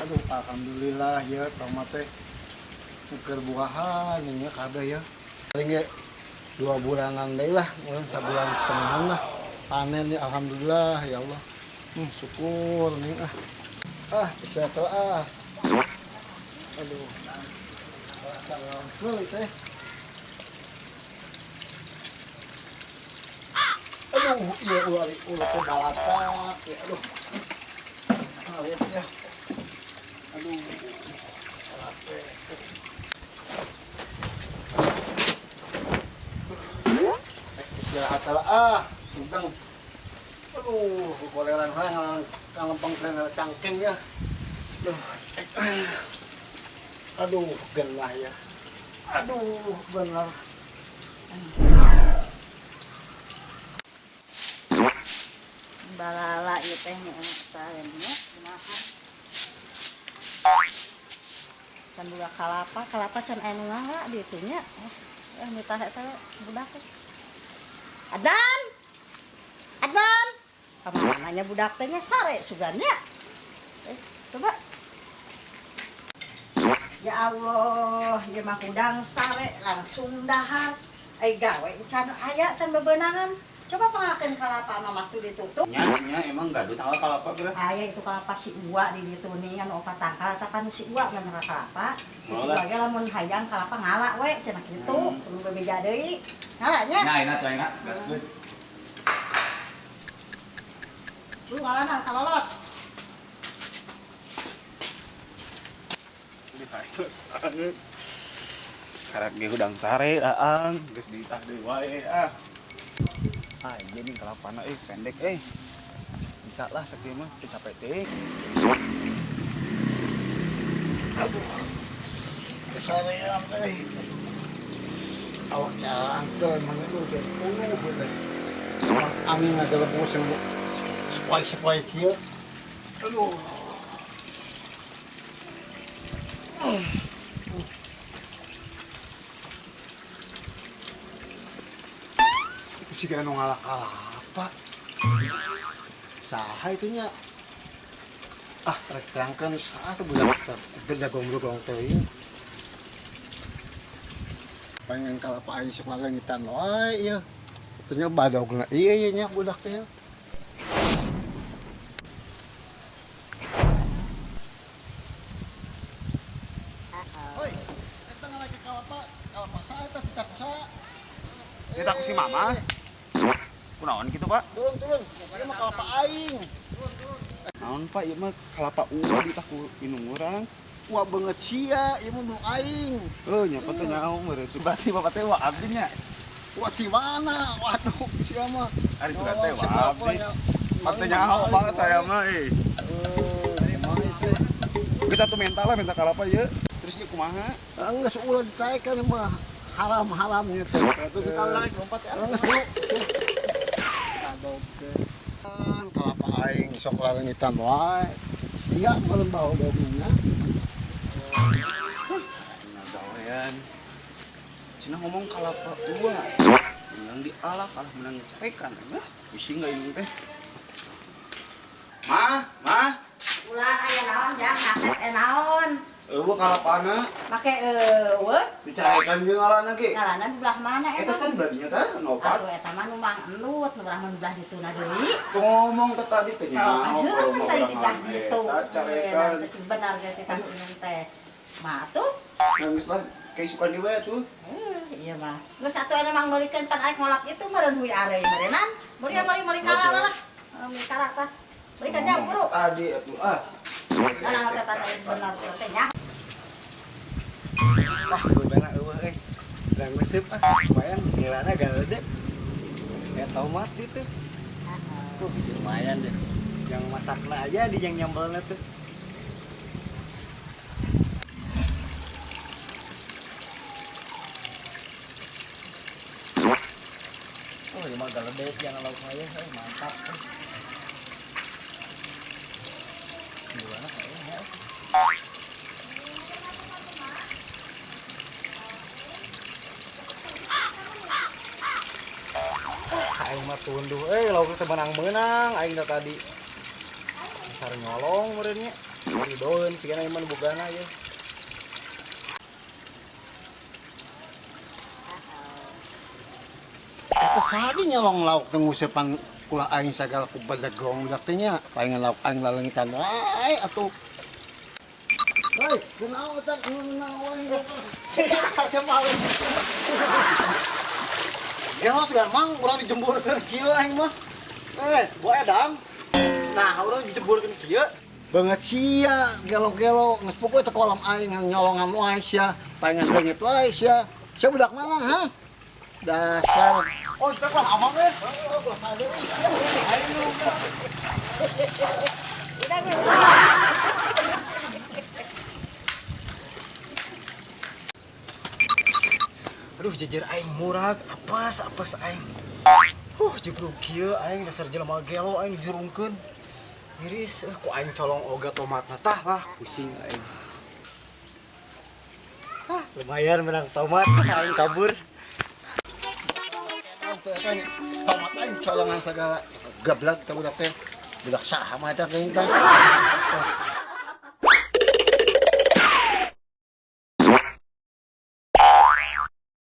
Aduh, alhamdulillah ya tomat teh keur buahan nya kabeh ya. Paling ge 2 bulanan deui lah, meureun sabulan setengahan lah. Panen ya alhamdulillah ya Allah. Syukur nih ah. Ah, istirahat ah. Aduh. Rasa teh. Aduh, iya ulah ulah teh balatak ya aduh. Ah, lihat ya. Aduh. Istirahat lah ah, tentang. Aduh, koleran orang ngalempeng cangking ya. Aduh. Aduh, genah ya. Aduh, benar. Balala ieu teh nya nya kumaha. Can boga kalapa, kalapa can aya nu ngala di ditu nya. Mitah eta budak teh. Adnan. Adnan. Kamana nya budak teh nya sare sugan nya. Coba. Ya Allah, ieu mah hudang sare langsung dahar. Ai gawe can aya can bebenangan. Coba pangalakeun kalapa mah tuh ditutup. Nya, nya emang gaduh tanggal kalapa geura. Aya itu kalapa si Uwa di ditu nih anu opat tangkal eta kan si Uwa mah kalapa. Si Uwa ge lamun hayang kalapa ngala we cenah kitu, kudu bebeja deui. Ngala nya. Nya ayeuna tuh ayeuna gas deui. Lu ngalana kalolot. Karak ge hudang sare daang geus ditah deui wae ah. Ah, iya nih kalapana pendek Bisa lah sakieu mah teu capek teh. Aduh. Kesarean euy. Awak cangkel emang itu teh teh. Angin ngagelebus sepoi-sepoi kieu. Aduh. Itu sih anu ngalak kalapa. Saha itu nya? Ah, rek terangkeun saha teh budak teh jagong-jagong teuing. Pengen kalapa aing sok lalengitan wae ieu. Atuh nya badogna ieu ieu nya budak teh. Oi, eta ngalaki kalapa, kalapa saha eta teh ku saha? Eta ku si mama. Kunaon kitu, Pak? Turun, turun. Ieu mah kalapa aing. Naon, Pak? Ieu mah kalapa uwa ditah ku inung urang. Wah beungeut sia, ieu mah nu aing. Heuh, nya teh nyaho meureun. Berarti bapak teh wa abdi nya. Wah di mana? Waduh, sia mah. Ari sudah teh wa abdi. Pak teh nyaho Pak saya mah euy. Heuh, itu. Geus atuh menta lah, menta kalapa ieu. Terus ieu kumaha? Geus ulah ditaekan mah haram-haramnya teh. Atuh kita naik lompat ya. Kan kalapa aing sok lalengitan wae. Sia meureun bau dogna. Gawean. Cenah ngomong kalapa tua. Menang dialak kalah menang carekan. Hah, pusing enggak ini teh? Mah, mah. Ulah aya naon jang ngasep naon. Eueuh kalapana. Make eueuh. Dicarekan jeung ngalana ge. Ngalana di belah mana emang? Eta kan berarti teh nu opat. Atuh eta mah nu mang endut, nu urang mah nu belah dituna deui. Tuh ngomong teh tadi teh nya. Oh, aduh, tadi di belah ditu. Carekan. Teh benar ge teh inung teh. Mah atuh. Nangis lah, kayak suka di wae tuh. Iya mah. Geus atuh aya mang meulikeun pan aing ngolak itu meureun hui areuy meureunnan. Meuli meuli meuli kara lah. Meuli kara tah. Meulikeun nya buru. Tadi atuh ah. Nah, teh tadi benar teh nya. Wah, gua eueuh euy. Urang resep ah, lumayan kirana galede. Ya tomat gitu. Tuh lumayan deh. Yang masakna aja di yang nyambelna tuh. Oh, ini mah galede sih yang lauk aja, mantap. Gimana kayaknya? Aing mah tunduh, lauk teh menang-menang aing teh tadi. Besar nyolong meureun nya. Dibaweun sigana ieu mah nu bogana ieu. Eta sadi nyolong lauk teh ngusepan kula aing sagala ku badagong budak teh nya. Palingan lauk aing laleungitan wae atuh. Hei, kunaon eta kunaon wae. Sia maling. Gelo segar mang urang dijemburkeun kieu aing mah. Eh, buah edang. Nah, urang dijemburkeun kieu. Banget sia gelo-gelo geus pokoe teh kolam aing nyolongan wae sia, palingan leungit wae sia. Sia budak mana ha? Dasar. Oh, kita kolam abang eh. Udah gue. Aduh, jejer aing murag, apes apes aing. Jebruk kieu aing dasar jelema gelo aing dijurungkeun. Miris, ku aing colong oga tomatna tah lah, pusing aing. Ah, lumayan menang tomat, aing kabur. Tuh eta tomat aing colongan segala. Gablak teh budak teh. Budak saha mah eta teh.